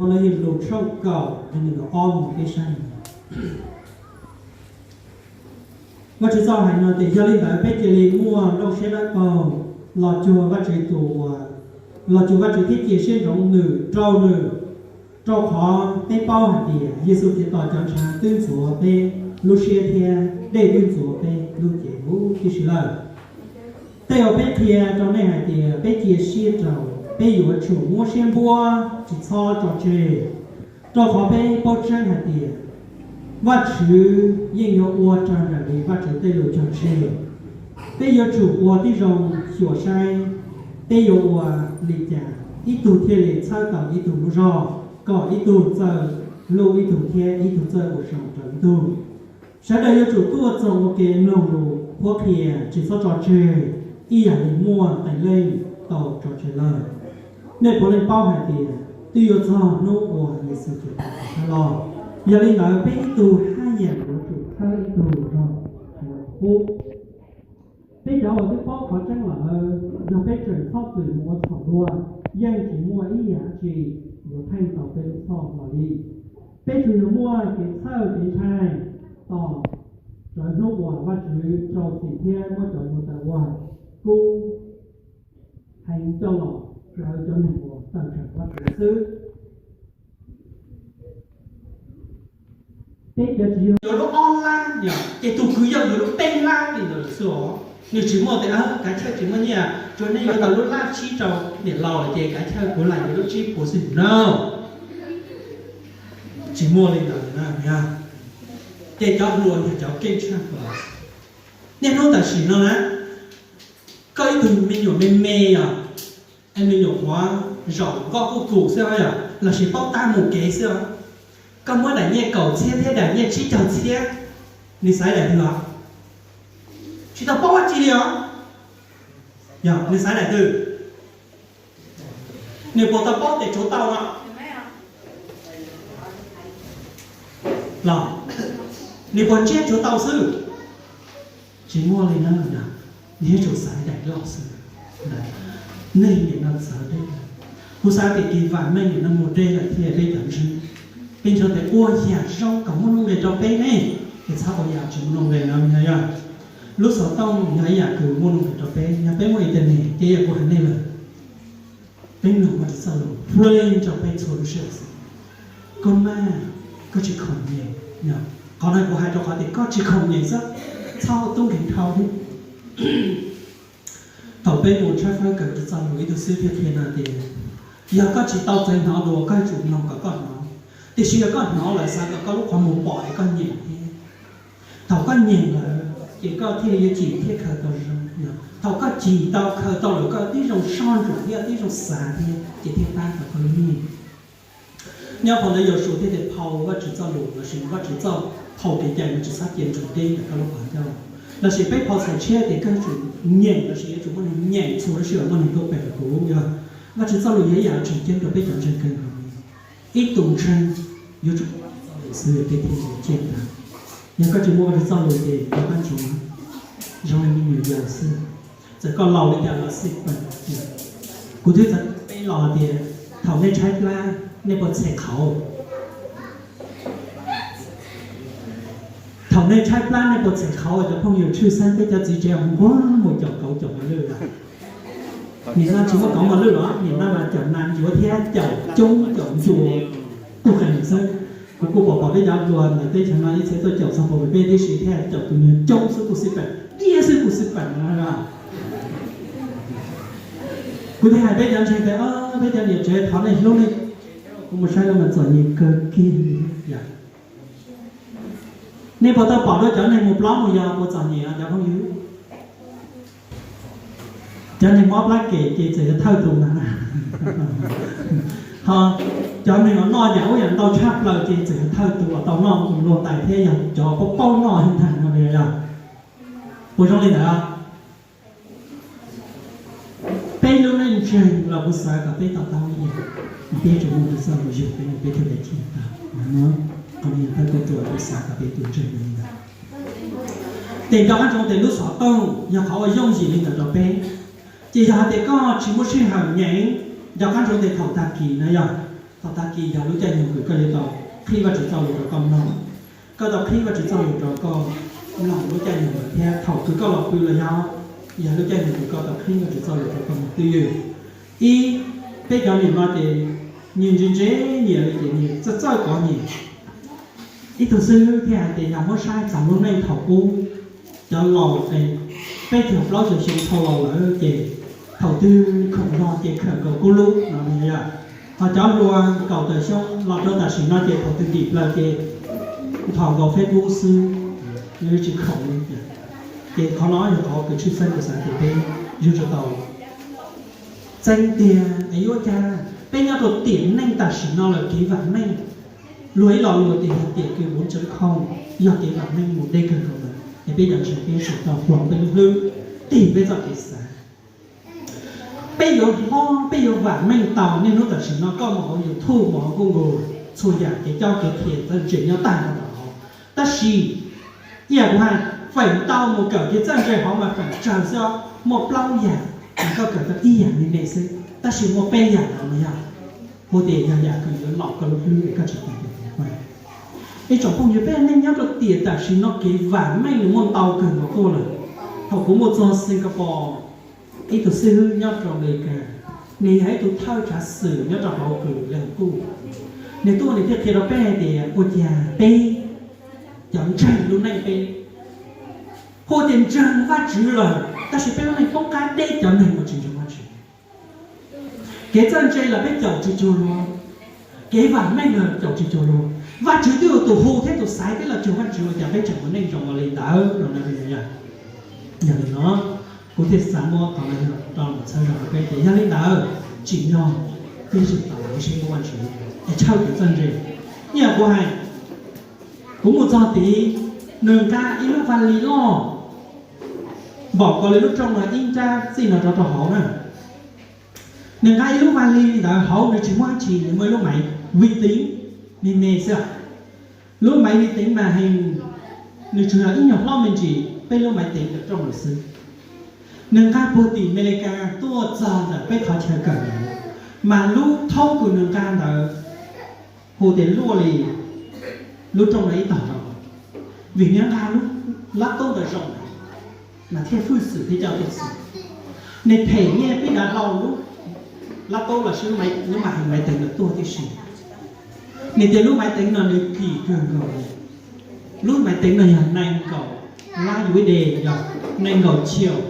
Mauxes lus tshooj kaum nqe nees nkaum ob mus peb saib. Vajtswv txoj hais no tias, yog li ntawd peb cia li muaj nplooj siab dawb paug los cuag Vajtswv tus uas, los cuag Vajtswv thiab cia siab ntsoov nws rau nws, rau qhov peb paub hais tias Yexus Khetos cov ntshav twb ntxuav peb lub siab thiab dej twb ntxuav peb lub cev huv tib si lawm. Tej uas peb qhia rau nej hais tias peb cia siab rau, peb yuav tsum muab siab npuab tsis txhob tso tseg, rau qhov peb paub tseeb hais tias Vajtswv yeej yuav ua raws nraim li Vajtswv tej lus cog tseg. Peb yuav tsum ua tib zoo xyuam saib peb yuav ua li cas ib tug thiaj li txhawb tau ib tug lub zog, kom ib tug txawj hlub ib tug thiab ib tug txawj ua zoo rau ib tug. Sawv daws yuav tsum tuaj txog ua ke mloog lus qhuab qhia, tsis txhob tso tseg, ib yam li muaj qee leej tau tso tseg lawm. Nej puav leej paub hais tias twb yuav txog hnub uas Yexus Khetos rov qab los, yog li ntawd peb ib tug haj yam yuav tsum txhawb ib tug zog qub. Peb cov uas twb paub qhov tseeb lawm, yog peb tseem txhob txwm mus ua txhaum dua, yeej tsis muaj ib yam dab tsi yuav theej tau peb lub txhoj los li. Peb tsuas yog muaj kev txhawj kev ntshai tos rawv hnub uas Vajtswv rau txim thiab muab cov uas tawm ua kub heev coj los hlawv cov neeg uas tawm tsam Vajtswv xwb. Peb cov tsis yog yuav lub ob lab, ces tus kwv yog yuav lub peb lab li ntawd xwb os. Nws tsis muaj tias kav chawj tsis muaj nyiaj, tsuas nej yuav tau lub lab tsib rau niam laus lawm ces kav chawj kuv lam yuav lub tsib puas xwb no. Tsis muaj li ntawd na. Ces cov hluas yog cov keej tshaj plaws. Niaj hnub tam sim no na, koj ib tug me nyuam me me os, es me nyuam qhuav zaum nkoj kuj kum xwb yom, lossis paub tab mus kev xwb os, koj muab daim nyiaj kaum txhiab thiab daim nyiaj tsib caug txhiab, nws xaiv daim twg os? Tsis tau paub dab tsi li os. Yog nws xaiv daim twg? Nws puas tau paub tias tsuav tau no los nws puas ntsiab tsuav tau xwb? Tsis muaj li na. Nws yuav tsum xaiv daim loj xwb. Neeg nim no txawv deb lawm. Kuv xav tias kev vam meej nim no mus deb lawm thiab peb cov ntseeg. Peb ntshaw tias ua yam zoo kom muaj nuj nqis rau peb ne, es txhob ua yam tsis muaj nuj nqis no yog. Lub xov tooj yog ib yam kws muaj nuj nqis rau peb, yog peb muaj internet ces yog kuv hais nej lawm, peb mloog Vajtswv txoj lus fluent rau peb txhua lub sij hawm xwb. Koj maj, koj tsis khoom nyeem. Qhov no kuv hais rau qhov tias koj tsis khoom nyeem xwb, txhob tub nkeeg dhau thiab. Thaum peb mus tshawb fawb kawm Vajtswv txoj lus ib tug xib hwb thiaj qhia no tias, yog koj tsis tau txawv hnov dua koj yuav tsum mloog kom koj hnov, tiam sis yog koj hnov lawm xav kom koj lub qhov muag pom es koj nyeem thiab. Thaum koj nyeem lawm ces koj thiaj yuav cim thiab khaws tau zoo. Thaum koj cim tau khaws tau lawm koj tib zoo soj ntsuam thiab tib zoo xav thiab ces thiaj pab tau koj lub neej. Nyob qhov ntawd Yausuas thiaj tias phau Vajtswv txoj lus lossis Vajtswv txoj phau kev cai no tsis txhob cia ntsoov deb ntawm koj lub qhov ncauj. Lossis peb phau txhais tshiab tias koj yuav tsum nyeem lossis yuav tsum muaj neeg nyeem txhua lub sij hawm muaj neeg tuaj pe kuv yog. Vajtswv txoj lus yog ib yam tseem ceeb rau peb cov ntseeg kawg nkaus li. Ib tug ntseeg yuav tsum muaj Vajtswv txoj lus xwb peb thiaj li ciaj tag. Yog koj tsis muaj Vajtswv txoj lus ces koj pab ntsuav zoo li me nyuam yaus xwb. Txawm koj laus li cas los xij peem. Kuv twb txawm peb los tias thaum nej tshaib plab nej puas txhais qhauv? Thaum nej tshaib plab nej puas txhais qhauv? Cov phooj ywg tshwj xeeb peb cov txiv tsev mus nquag mus caum kauv caum mos lwj los. Nim no tsis muaj kauv mos lwj los, nim no mas caum nas ncuav thiab caum coob caum ncuav kuj qees xwb. Kuv kuj pom pom peb cov hluas ntawm teb chaws no ib txhia tuaj caum txog pom peb tib si thiab caum tus nyuag coob xwb kuj xij peem, diab xwb kuj xij peem no. Kuv thiaj hais peb cov ntseeg tias, peb cov niam tsev thov nej hlub nej, kuv mus saib lawv mas txom nyem kawg kiag li. Nej puas tau pom dua cov neeg mus plob mus yos puas txom nyem cov phooj ywg? Cov neeg mob plab kem ces txawm yog thawj tus mas. Ho cov neeg uas noj yam ub yam ntau tshaj plaws ces txawm yog thawj tus uas tau noj luag ntais thiab yog cov paub paub noj heev ntag no yog. Puas zoo li ntawd? Peb lub neej ntseeg los kuv xav kom peb to taub ib yam, peb tsuas muaj Vajtswv txoj lus yug peb, peb thiaj li ciaj tau. Qhov no yog thawj tuaj rau kuv xav kom peb tus ntseeg li ntawd. Ces nco qab ntsoov tias lub xov tooj yog qhov uas yooj yim li ntawd rau peb. Ces yog hais tias koj tsis muaj sij hawm nyeem, nco qab ntsoov tias thaum tag kis no yog Thaum tag kis yog lub caij nyoog kws koj yuav tau qhib Vajtswv txoj lus rau koj mloog. Koj tau qhib Vajtswv txoj lus rau koj mloog lub caij nyoog ntawd thiab thaum kws koj los pw los yog, yog lub caij nyoog kws koj tau qhib Vajtswv txoj lus rau koj mloog twj ywm. Ib, peb cov niam no ces nyias ntse ntse nyias li ces nyias txawj txawj kov nyias. Ib tug xib hwb thiaj hais tias yog muab saib txog lub neej thaum ub, cov laus es peb caug plaub caug xyoo dhau los lawm ces thaum twg khoom los ces khawm nkaus kub lub no yog. Ho cov hluas kaum tawm xyoo los rau tam sim no ces thaum twg dim plaws ces nthos nkaus Facebook xwb, tsis khoom li. Ces qhov no yog qhov kws tshwj xeeb kuv xav tias peb yuav tsum tau txeeb tiag es yuav ua cas peb nyob rau tiam neej tam sim no lawm kev vam meej, luag ib los luag tias yog tiam kws bốn chấm không, yog kev vam meej mus deb kawg nkaus lawm es peb cov ntseeg peb yuav tsum tau hloov peb lub hlwb, tig peb txoj kev xav. Peb yuav hlob peb yuav vam meej tau. Niaj hnub tam sim no koj mus hauv YouTube, mus hauv Google, txhua yam kev cob kev qhia txawj ntse nyob tag nrho rau hauv. Tab sis ib yam kuv hais, feem ntau mus kawm kev txawj ntse hauv mas feem tsawg xwb, muaj plaub yam mas koj kawm tau ib yam me me xwb, tab sis muaj peb yam no mas yog, hu tias yog yam kws yuav nom koj lub hlwb es koj tsis tau. Ib tsoom phooj ywg, peb neej nyob rau tiam tam sim no kev vam meej nws muaj ntau kawg nkaus tuaj lawm. Thaum kuv mus txog Singapore, ib tug xib hwb nyob rau Amelikas, nws yog ib tug thawj tsav xwm nyob rau hauv kws Leej Kuj. Nws tuaj nws thiaj qhia rau peb hais tias ua cas peb cov ntseeg lub neej peb hu tias ntseeg Vajtswv lawm tab sis peb lub neej poob qab deb cov neeg uas tsis ntseeg Vajtswv. Kev txawj ntse los peb caum tsis cuag luag, kev vam meej los caum tsis cuag luag. Vajtswv twb yog tus hu thiab tus xaiv peb los cuag Vajtswv, ua cas peb tseem ua neej zoo ua li ntawd no na. Yog li no, kuv thiaj xav muab qhov no rau txhawb zog rau peb tias yog li ntawd, tsim nyog peb yuav tsum tau ua siab hlub Vajtswv es tshawb kev txawj ntse. Ib yam kuv hais, kuv mus txog tid, nws nqa ib lub vaj lis loj, npaum nkaus li lub rooj no ib nrab txij no rov rau hauv na. Nws nqa ib lub vaj lis ntawd hauv nws tsis muaj dab tsi, nws muaj ib lub maiv vi tính me me xwb. Lub maiv vi tính mas heev, nws tsuas yog ib nyuag hlob me ntsis peb lub maiv teev ntawm rooj lawm xwb. Nws nqa puag tim Amelikas tuaj txog ntawm peb qhov chaw kawm ntawd, mas lub thoob kws nws nqa ntawd hu tias luaj li lub rooj no ib tog rau, vim nws nqa lub laptop ntawd zoo mas thiaj fwj xwm thiab coj tuaj xwb. Nws them nyiaj pib dav hlau lub laptop lossis lub maiv teev ntawd tuaj tib si. Nws tias lub maiv teev no nws kim kawg nkaus li. Lub maiv teev no yog nees nkaum lab U S D, yog nees nkaum chiaum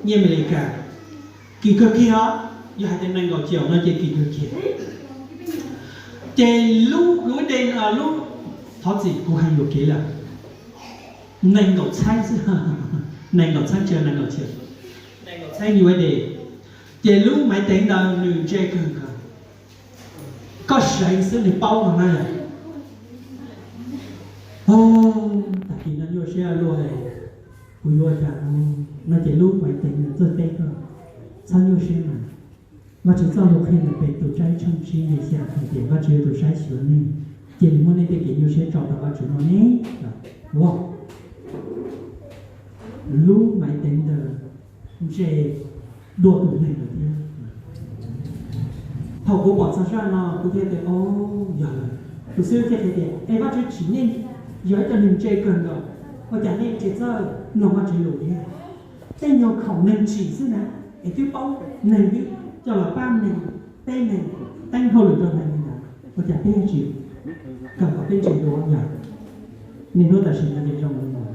nyiaj Amelikas. Kim kawg kiag os, yog hais tias nees nkaum chiaum no ces kim kawg kiag. Ces lub U S D no lub, thov txim kuv hais yuam kev lawm, nees nkaum txheeb xwb, nees nkaum txheeb tsis yog nees nkaum chiaum, nees nkaum txheeb U S D. Ces lub maiv teev ntawd nws ntse kawg nkaus, koj seev xwb nws paub no na yom. Tag kis no nyuaj siab luaj, kuv yuav ua cas no ces lub maiv teev ntawd txawj teb koj, txhob nyuaj siab mas. Vajtswv txoj lus qhia ntawm Petus tsab ib tshooj tsib nqe xya hais tias Vajtswv yog tus saib xyuas neeg, cia li muab nej tej kev nyuaj siab tso rau Vajtswv no ne. Ua, lub maiv teev ntawd ntse dua tus neeg lawm thiab. Thaum kuv pom txog zaj no kuv thiaj tias, o, yog lawm. Tus xib hwb thiaj hais tias, es Vajtswv tsim nej yog ib co neeg ntse kawg nkaus, ua cas nej tsis txawj mloog Vajtswv lus thiab? Tej nyuag khoom neeg tsim xwb na, es twb paub neeg twb coj los pab neeg, peb neeg, teeb hauj lwm rau neeg li ntawd, ua cas peb tsis kawm kom peb ntse dua yog? Niaj hnub tam sim no ces zoo li ntawd.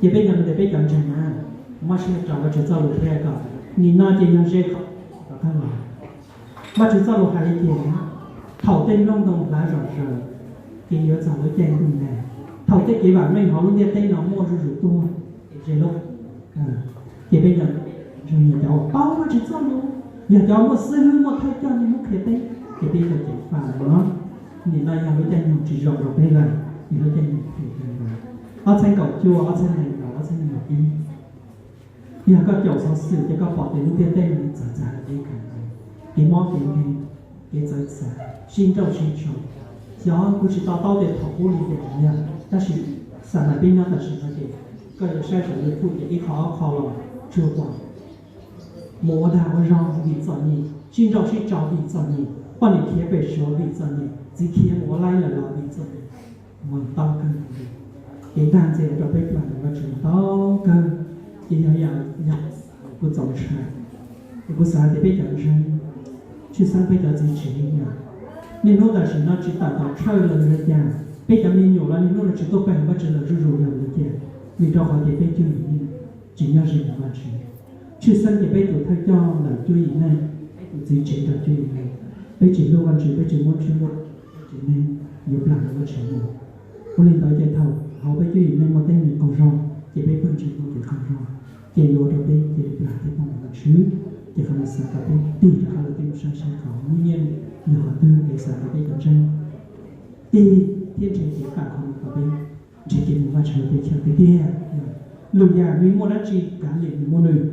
Ces peb yog tias peb cov ntseeg na, muab siab rau Vajtswv txoj lus thiab kom nim no ces yog ze qhov tag los. Vajtswv txoj lus hais li tias, thaum tej nplooj ntoo hlav zom zaws, ces yuav txog lub caij ntuj nag. Thaum tej kev vam meej hauv lub ntiaj teb no muaj zuj zus tuaj, ces ze lub, ces peb yog cov uas paub Vajtswv txoj lus, yog cov muaj xib hwb muaj thawj coj nej muab qhia peb, ces peb tau ceev faj lawm no. Nim no yog lub caij nyoog tsis zoo rau peb lawm, yog lub caij nyoog phem lawm. Ob txhiab kaum cuaj, ob txhiab nees nkaum, ob txhiab nees nkaum ib, yog koj caum xov xwm ces koj pom tias lub ntiaj teb no txawv txav li peb kawm ntawv, kev mob kev nkeeg, kev txawv txav, sib nrauj sib tso. Xyov kuv tsis to taub tias thaum ub li cas yog, tab sis xam mas peb nyob tam sim no ces koj yuav saib saum YouTube ces ib qho ob qho los tsuag txog mus ua dag ua zog vim txom nyem, sib nrauj sib tso vim txom nyem. Poj niam khiav pem suav vim txom nyem, txiv khiav mus ua laib lawm los vim txom nyem, mus tau kawg nkaus li. Ces tag ntxiv ua rau peb plam ntawm Vajtswv mus tau kawg. Ces yog, yog kuv txaus ntshai, es kuv xav tias peb cov ntseeg, tshwj xeeb peb cov txiv tsev yog niaj hnub tam sim no tsis tawm tom tshawj los li cas, peb cov me nyuam los niaj hnub los tsis tuaj pe hawm Vajtswv lawm zuj zus yog li cas, vim rau qhov tias peb cuab yim neej tsis nyob ze ntawm Vajtswv. Tshwj xeeb ces peb tus thawj coj ntawm cuab yim neej, peb tus txiv tsev ntawm cuab yim neej, peb tsis hlub Vajtswv, peb tsis muab tseeb, peb tsev neeg yuav plam ntawm Vajtswv mus. Ua li ntawd ces thaum hauv peb cuab yim neej muaj teeb meem qaug zog ces peb pheej tsis muaj kev qaug zog, ces yuav ua rau peb cia li plam thiab poob ntawm Vajtswv. Ces qhov no xav kom peb tig rov qab los peb mus saib saib qhov nyiaj yog qhov twg, es xav kom peb cov ntseeg tig thiab nrhiav kev plam qhov no kom peb nrhiav kev mus Vajtswv peb chaw tiag tiag. Lwm yam nws muaj dab tsi kav liam nws muaj nws,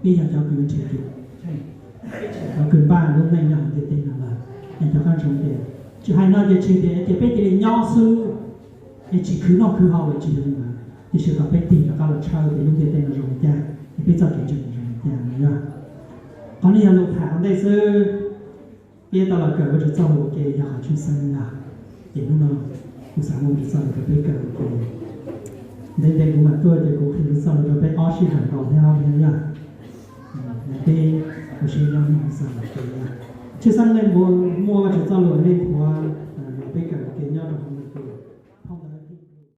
peb yog cov kws nrhiav kev, cov kws npaj lub neej nyob hauv ntiaj teb no lawm. Es cov qab ntsoov tias tsis hais no ces tsis tias ces peb cia li nyob xwb es tsis khwv noj khwv haus lawm, tsis yog li ntawd, tiam sis kom peb tig rov qab los tshawb tias lub ntiaj teb no zoo li cas es peb txoj kev ntseeg zoo li cas no yog. Qhov no yog lus tham ua ntej xwb. Peb tau los kawm Vajtswv txoj lus ua ke yog qhov tshwj xeeb yog, ces hnub no kuv xav muab Vajtswv txoj lus rau peb kawm ua ke. Ntev ntev kuv mam tuaj ces kuv qhia Vajtswv txoj lus rau peb ob sij hawm nkaus thiab ob peb yog, peb kuv siab nyob no xav ua ke yog. Tshwj xeeb nej muaj Vajtswv txoj lus nej thuav los peb kawm ua ke nyob rau hauv no ces